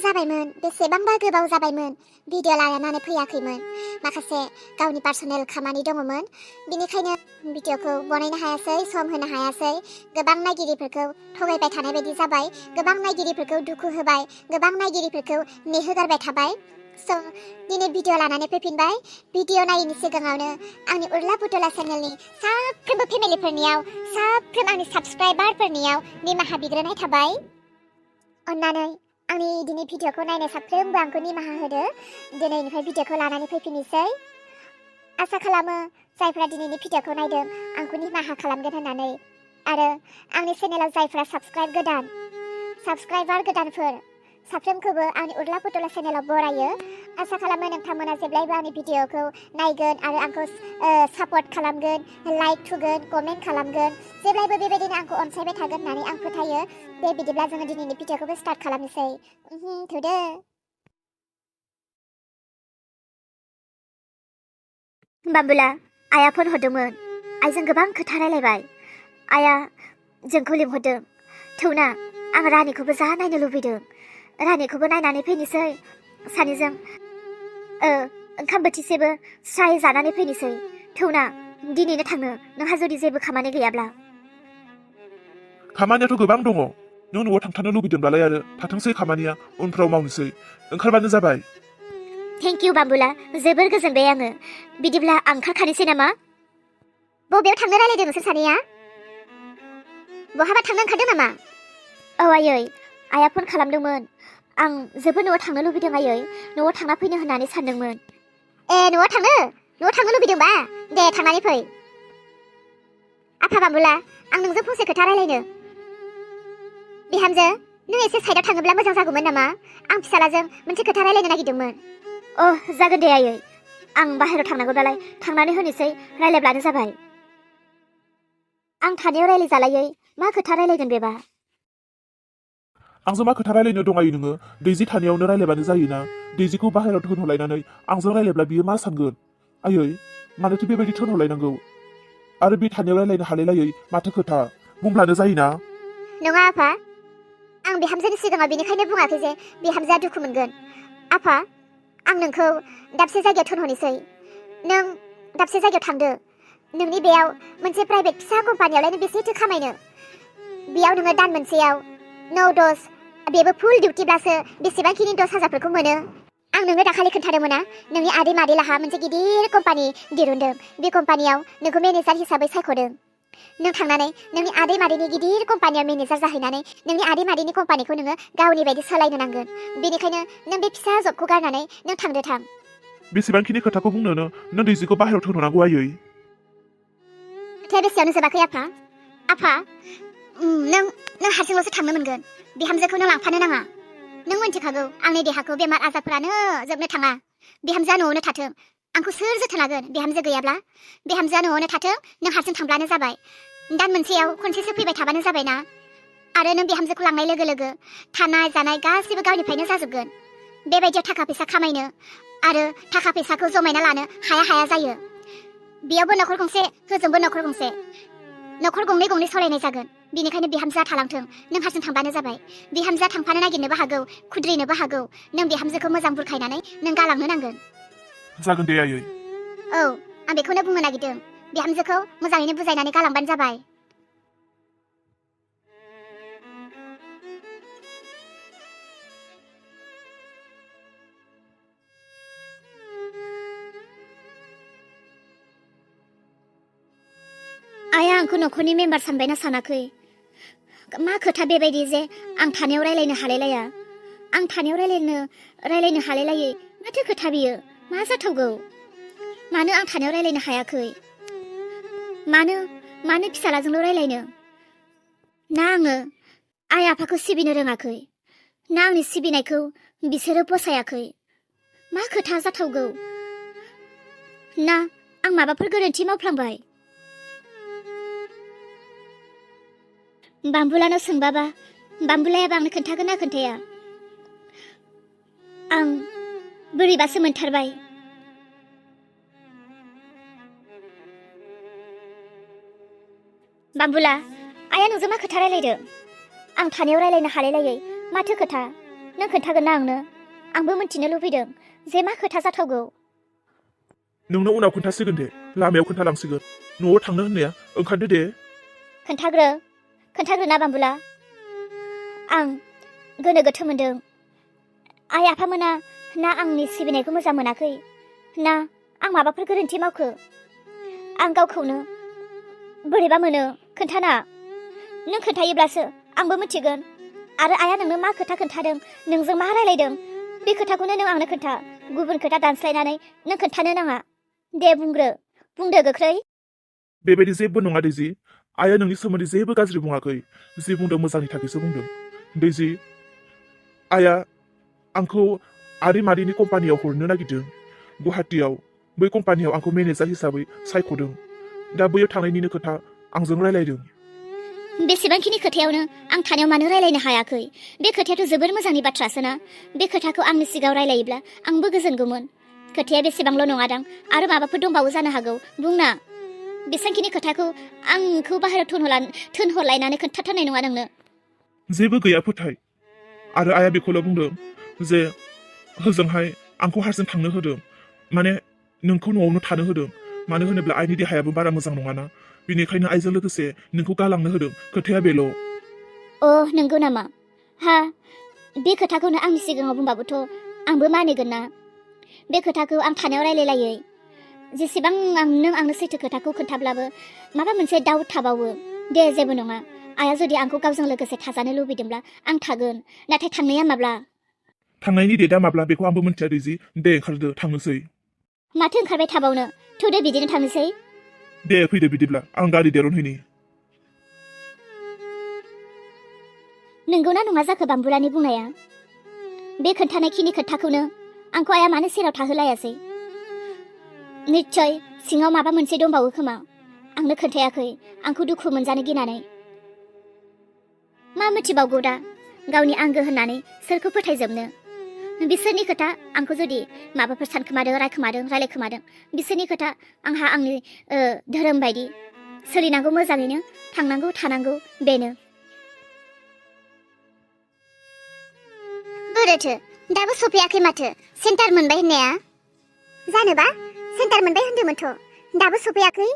जाबायमोन बेसेबांबा गोबाव जाबायमोन भिडिअ लानानै फैयाखैमोन माखासे गावनि पार्सनेल खामानि दङमोन बेनिखायनो भिडिअखौ बनायनो हायासै सम होनो हायासै गोबां नायगिरिफोरखौ थगायबाय थानाय बायदि जाबाय गोबां नायगिरिफोरखौ दुखु होबाय गोबां नायगिरिफोरखौ नेहोगारबाय थाबाय स' दिनै भिडिअ लानानै फैफिनबाय भिडिअ नायैनि सिगाङावनो आंनि उर्ला पुतुला चेनेलनि साफ्रोमबो फेमिलिफोरनियाव साफ्रोम आंनि साबस्क्राइबारफोरनियाव निमाहा बिग्रोनाय थाबाय अन्नानै आंनि दिनै भिडिअखौ नायनाय साफ्रोमबो आंखौ निमाहा होदो दिनैनिफ्राय भिडिअखौ लानानै फैफिननोसै आसा खालामो जायफ्रा दिनैनि भिडिअखौ नायदों आंखौ निमाहा खालामगोन होननानै आरो आंनि चेनेलाव जायफ्रा साबस्क्राइबार गोदानफोर साफ्रोमखौबो आंनि उर्ला पुतुला चेनेलाव बरायो आसा खालामो नोंथांमोना जेब्लायबो आंनि भिडिअखौ नायगोन आरो आंखौ सापर्ट खालामगोन लाइक थुगोन कमेन्ट खालामगोन जेब्लायबो बेबायदिनो आंखौ अनसायबाय थागोन होननानै आं फोथायो दे बिदिब्ला जोङो दिनैनि भिडिअखौबो स्टार्ट खालामनोसै थुदो बाम्बुला आइया फन हरदोंमोन आइजों गोबां खोथा रायलायबाय आइया जोंखौ लिंहरदों थौना आं रानिखौबो जा नायनो लुबैदों रानिखौबो नायनानै फैनोसै सानैजों ओंखाम बोथिसेबो स्राय जानानै फैनोसै थौना दिनैनो थाङो नोंहा जुदि जेबो खामानि गैयाब्ला खामानियाथ' गोबां दङ नों न'आव थांथारनो लुबैदोंब्लालाय आरो थाथोंसै खामानिया उनफ्राव मावनोसै ओंखारबानो जाबाय थेंक इउ बाम्बुला जोबोर गोजोनबाय आङो बिदिब्ला आं ओंखारखानोसै नामा बबेयाव थांनो रायलायदों नोंसोर सानैया बहाबा थांनो ओंखारदों नामा औ आयै आइया फन खालामदोंमोन आं जोबोर न'आव थांनो लुबैदों आयै न'आव थांना फैनो होननानै सानदोंमोन न'आव थांनो लुबैदोंबा दे थांनानै फै आफा बाम्बुला आं नोंजों फंसे खोथा रायलायनो बिहामजो नों एसे साइडआव थाङोब्ला मोजां जागौमोन नामा आं फिसालाजों मोनसे खोथा रायलायनो नागिरदोंमोन जागोन दे आयै आं बाहेरायाव थांनांगौब्लालाय थांनानै होनोसै रायलायब्लानो जाबाय आं थानायाव रायलायजालायै मा खोथा रायलायगोन बेबा आंजों मा खोथा रायलायनो दं आयै नोङो दैजि थानायावनो रायलायबानो जायोना दैजिखौ बाहेरायाव थोनहरलायनानै आंजों रायलायब्ला बियो मा सानगोन आयै मानोथो बेबायदि थोनहरलायनांगौ आरो बे थानायाव रायलायनो हालायलायै माथो खोथा बुंब्लानो जायोना नङा आफा आं बिहामजोनि सिगाङाव बेनिखायनो बुङाखै जे बिहामजोआ दुखु मोनगोन आफा आं नोंखौ दाबसे जायगायाव थोनहरनोसै नों दाबसे जायगायाव थांदो नोंनि बेयाव मोनसे प्राइभेट फिसा कम्पानियावलाय नों बेसेथो खामायनो बेयाव नोङो दान मोनसेयाव 9-10 बेबो फुल डिउटिब्लासो बेसेबांखिनि 10,000फोरखौ मोनो आं नोंनो दाखालि खोन्थादोंमोन ना नोंनि आदै मादैलाहा मोनसे गिदिर कम्पानि दिरुनदों बे कम्पानियाव नोंखौ मेनेजार हिसाबै सायख'दों नों थांनानै नोंनि आदै मादैनि गिदिर कम्पानियाव मेनेजार जाहैनानै नोंनि आदै मादैनि कम्पानिखौ नोङो गावनि बायदि सालायनो नांगोन बेनिखायनो नों बे फिसा जबखौ गारनानै नों थां बेसेबांखिनि खोथाखौ बुंनोनो नों दैजिखौ बाहेरायाव थोनहरनांगौ आयै खोथाया बेसेयावनो जोबाखै आफा नों हारसिंल'सो थांनो मोनगोन बिहामजोखौ नों लांफानो नाङा नों मिन्थिखागौ आंनि देहाखौ बेमार आजारफोरानो जोबनो थाङा बिहामजोआ न'आवनो थाथों आंखौ सोर जोथोन लागोन बिहामजो गैयाब्ला बिहामजोआ न'आवनो थाथों नों हारसिं थांब्लानो जाबाय दान मोनसेयाव खनसेसो फैबाय थाबानो जाबायना आरो नों बिहामजोखौ लांनाय लोगो लोगो थानाय जानाय गासिबो गावनिफ्रायनो जाजोबगोन बेबायदियाव थाखा फैसा खामायनो आरो थाखा फैसाखौ जमायना लानो हाया जायो बेयावबो न'खर गंसे होजोंबो न'खर गंसे न'खर गंनै सालायनाय जागोन बेनिखायनो बिहामजोआ थालांथों नों हारसिं थांबानो जाबाय बिहामजोआ थांफानो नागिरनोबो हागौ खुद्रिनोबो हागौ नों बिहामजोखौ मोजां बुरखायनानै नों गालांनो नांगोन जागोन दे आयै औ आं बेखौनो बुंनो नागिरदों बिहामजोखौ मोजाङैनो बुजायनानै गालांबानो जाबाय आइया आंखौ न'खरनि मेम्बार सानबायना सानाखै मा खोथा बेबायदि जे आं थानायाव रायलायनो हालायलाया आं थानायाव रायलायनो हालायलायै माथो खोथा बियो मा जाथावगौ मानो आं थानायाव रायलायनो हायाखै मानो फिसालाजोंल' रायलायनो ना आङो आइ आफाखौ सिबिनो रोङाखै ना आंनि सिबिनायखौ बिसोरो फसायाखै मा खोथा जाथावगौ ना आं माबाफोर गोरोन्थि मावफ्लांबाय बाम्बुलानाव सोंबाबा बाम्बुलायाबा आंनो खोन्थागोन ना खोन्थाया आं बोरैबासो मोनथारबाय बाम्बुला आइया नोंजों मा खोथा रायलायदों आं थानायाव रायलायनो हालायलायै माथो खोथा नों खोन्थागोन ना आंबो मिन्थिनो लुबैदों जे मा खोथा जाथावगौ। नोंनो उनाव खोन्थासिगोन दे, लामायाव खोन्थालांसिगोन। न'आव थांनो होननाया ओंखारदो दे। खोन्थाग्रो ना बाम्बुला। आं गोनो गोथो मोनदों। आइ आफामोना ना आंनि सिबिनायखौ मोजां मोनाखै, ना आं माबाफोर गोरोन्थि मावखो? आं गावखौनो बोरैबा मोनो। खोन्थाना। नों खोन्थायोब्लासो आंबो मिथिगोन। आरो आइया नोंनो मा खोथा खोन्थादों, नोंजों मा रायलायदों, बे खोथाखौनो नों आंनो खोन्था। गुबुन खोथा दानस्लायनानै नों खोन्थानो नाङा। दे बुंदो गोख्रै। बेबायदि जेबो नङा दैजि। आइया नोंनि सोमोन्दै जेबो गाज्रि बुङाखै। जि बुंदों मोजांनि थाखायसो बुंदों। दैजि, आइया आंखौ आदै मादैनि कम्पानियाव हरनो नागिरदों। गुवाहाटीयाव बै कम्पानियाव आंखौ मेनेजार हिसाबै सायख'दों। दा बैयाव थांनायनिनो खोथा आंजों रायलायदों। बेसेबांखिनि खोथायावनो आं थानायाव मानो रायलायनो हायाखै? बे खोथायाथ' जोबोर मोजांनि बाथ्रासोना। बे खोथाखौ आंनि सिगाङाव रायलायोब्ला आंबो गोजोनगौमोन। खोथाया बेसेबांल' नङादां, आरो माबाफोर दंबावो जानो हागौ। बुंना। बेसेबांखिनि खोथाखौ आंखौ बाहेरायाव थोनहरलायनानै खोन्थाथारनाय नङा नोंनो। जेबो गैया फोथाय। आरो आइया बेखौल' बुंदों जे होजोंहाय आंखौ हारसिं थांनो होदों, माने नोंखौ न'आवनो थानो होदों। मानो होनोब्ला आइनि देहायाबो बारा मोजां नङाना, बेनिखायनो आइजों लोगोसे नोंखौ गालांनो होदों। खोथाया बेल'। नंगौ नामा? बे खोथाखौनो आंनि सिगाङाव बुंबाबोथ' आंबो मानिगोन ना। बे खोथाखौ आं थानायाव रायलायलायै। जेसेबां नों आंनो सैथो खोथाखौ खोन्थाब्लाबो माबा मोनसे डाउट थाबावो। दे जेबो नङा। आइया जुदि आंखौ गावजों लोगोसे थाजानो लुबैदोंब्ला आं थागोन। नाथाय थांनाया माब्ला? थांनायनि डेटआ माब्ला बेखौ आंबो मिन्थिया दैजि। दे ओंखारदो, थांनोसै। माथो ओंखारबाय थाबावनो? थौदो बिदिनो थांनोसै। दे फैदो बिदिब्ला, आं गारि दिरुनहैनि। नंगौना नङा जाखो बाम्बुलानि बुंनाया? बे खोन्थानायखिनि खोथाखौनो आंखौ आइया मानो सेराव थाहोलायासै? निश्चय सिङाव माबा मोनसे दंबावो खोमा। आंनो खोन्थायाखै, आंखौ दुखु मोनजानो गिनानै। मा मिथिबावगौ दा? गावनि आंगो होननानै सोरखौ फोथायजोबनो? बिसोरनि खोथा आंखौ जुदि माबाफोर सानखोमादों, रायलायखोमादों, बिसोरनि खोथा आंहा आंनि धोरोम बायदि सोलिनांगौ, मोजाङैनो थांनांगौ, थानांगौ, बेनो। बोरोथो दाबो सफैयाखै माथो? सेन्टार मोनबाय होननाया? जानोबा सेन्टार मोनबाय होन्दोंमोनथ', दाबो सफैयाखै?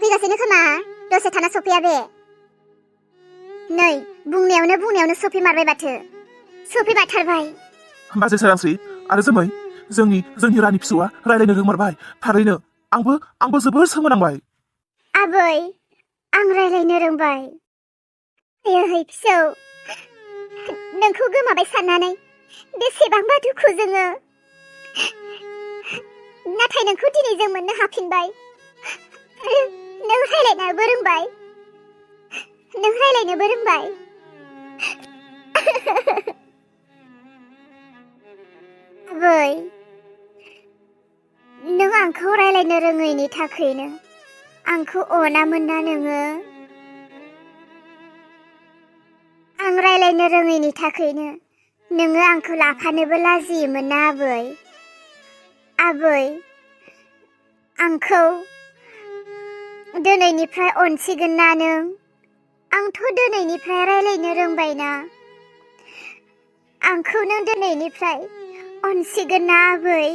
फैगासिनो खोमा, दसे थाना सफैया बे। नै बुंनायावनो सफैमारबाय माथो। सफैमारथारबाय। बाजै सोरांस्रि आरो जोमै, जोंनि रानि फिसौआ रायलायनो रोंमारबाय। थारैनो आंबो जोबोर सोमोनांबाय। आबै, आं रायलायनो रोंबाय। आयै फिसौ, नोंखौ गोमाबाय साननानै बेसेबांबा दुखु जोङो। नाथाय नोंखौ दिनै जों मोननो हाफिनबाय। नों रायलायनोबो रोंबाय। आबै, नों आंखौ रायलायनो रोङैनि थाखायनो आंखौ अनामोन ना नोङो? आं रायलायनो रोङैनि थाखायनो नोङो आंखौ लाफानोबो लाजियोमोन ना आबै? आबै, आंखौ दिनैनिफ्राय अनसिगोन ना नों? आंथ' दिनैनिफ्राय रायलायनो रोंबायना। आंखौ नों दिनैनिफ्राय अनसिगोन ना आबै?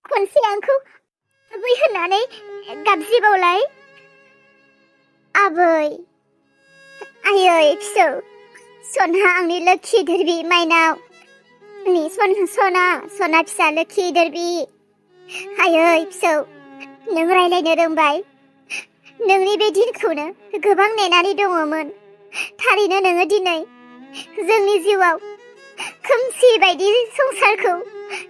खनसे आंखौ आबै होननानै गाबज्रिबावलाय। आबै, आयै फिसौ, सना आंनि लोखि दोरबि माइनाव, आंनि सना फिसा लोखि दोरबि। आयै फिसौ, नों रायलायनो रोंबाय। नोंनि बे दिनखौनो गोबां नेनानै दङमोन। थारैनो नोङो दिनै जोंनि जिउआव खोमसि बायदि संसारखौ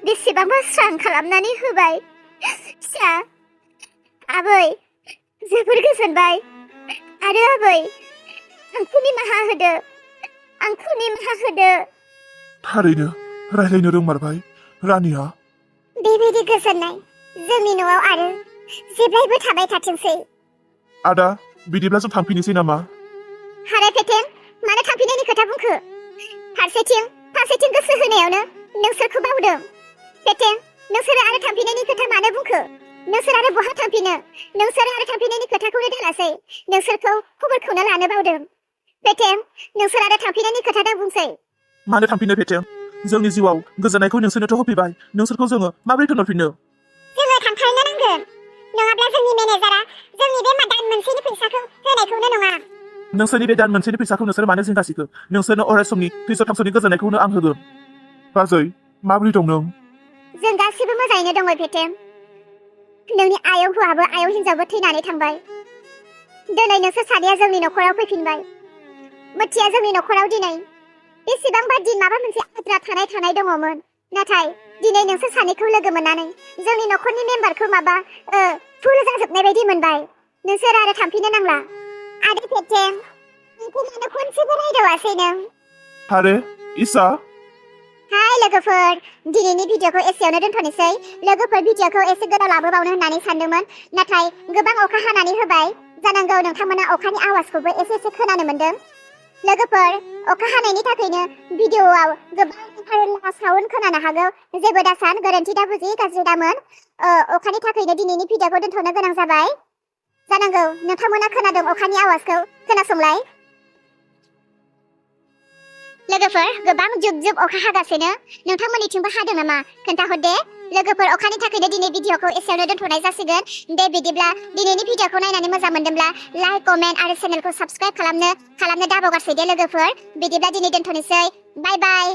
बेसेबांबा स्रां खालामनानै होबाय। फिसा, आबै जोबोर गोजोनबाय। आरो आबै, आंखौ निमाहा होदो। थारैनो रायलायनो रोंमारबाय रानिया। बेबायदि गोजोननाय जोंनि न'आव आरो जेब्लायबो थाबाय थाथोंसै। आदा, बिदिब्ला जों थांफिनोसै नामा? हारे फेथेन, मानो थांफिननायनि खोथा बुंखो? फारसेथिं गोसो होनायावनो नोंसोरखौ बावदों। पेटें, नोंसोरो आरो थांफिननायनि खोथा मानो बुंखो? नोंसोर आरो बहा थांफिनो? नोंसोर आरो थांफिननायनि खोथाखौनो दालासै, नोंसोरखौ खबरखौनो लानो बावदों। पेटें, नोंसोर आरो थांफिननायनि खोथा दा बुंसै। मानो थांफिनो पेटें? जोंनि जिउआव गोजोननायखौ नोंसोरनोथ' होफैबाय, नोंसोरखौ जोङो माबोरै थिनहरफिननो? जोङो थांथारनो नांगोन, नङाब्ला जोंनि मेनेजारा जोंनि बे दान मोनसेनि फैसाखौ होनायखौनो नङा। नोंसोरनि बे दान मोनसेनि फैसाखौ नोंसोर मानो जिंगासिखो? नोंसोरनो अराय समनि थैस'-थांस'नि गोजोननायखौनो आं होगोन। बाजै, माबोरै दं नों? जों गासिबो मोजाङैनो दङ पेटें। नोंनि आयं हौवाबो आयं हिनजावबो थैनानै थांबाय। दिनै नोंसोर सानैया जोंनि न'खराव फैफिनबाय। मोथिया जोंनि न'खराव दिनै बेसेबांबा दिन माबा मोनसे आद्रा थानाय दङमोन, नाथाय दिनै नोंसोर सानैखौ लोगो मोननानै जोंनि न'खरनि मेम्बारखौ फुल जाजोबनाय बायदि मोनबाय। नोंसोर आरो थांफिननो नांला। आदै पेटें, नोंखौ मानो खनसेबो रायदावासै नों? आरे, इसा? हाय लोगोफोर, दिनैनि भिडिअखौ एसेयावनो दोनथ'नोसै। लोगोफोर, भिडिअखौ एसे गोलाव लाबोबावनो होननानै सानदोंमोन, नाथाय गोबां अखा हानानै होबाय। जानांगौ नोंथांमोना अखानि आवाजखौबो एसे खोनानो मोनदों। लोगोफोर, अखा हानायनि थाखायनो भिडिअआव गोबां साउन्ड खोनानो हागौ। जेबो दासान, गोरोन्थि दा बुजि, गाज्रि दामोन। अखानि थाखायनो दिनैनि भिडिअखौ दोनथ'नो गोनां जाबाय। जानांगौ नोंथांमोना खोनादों अखानि आवाजखौ। खोनासंलाय। लोगोफोर, गोबां जुब अखा हागासिनो। नोंथांमोननिथिंबो हादों नामा? खोन्थाहर दे। लोगोफोर, अखानि थाखायनो दिनै भिडिअखौ एसेयावनो दोनथ'नाय जासिगोन। दे बिदिब्ला दिनैनि भिडिअखौ नायनानै मोजां मोनदोंब्ला लाइक, कमेन्ट आरो चेनेलखौ साबस्क्राइब खालामनो दाबावगारसै दे लोगोफोर। बिदिब्ला दिनै दोनथ'नोसै। बाय बाय।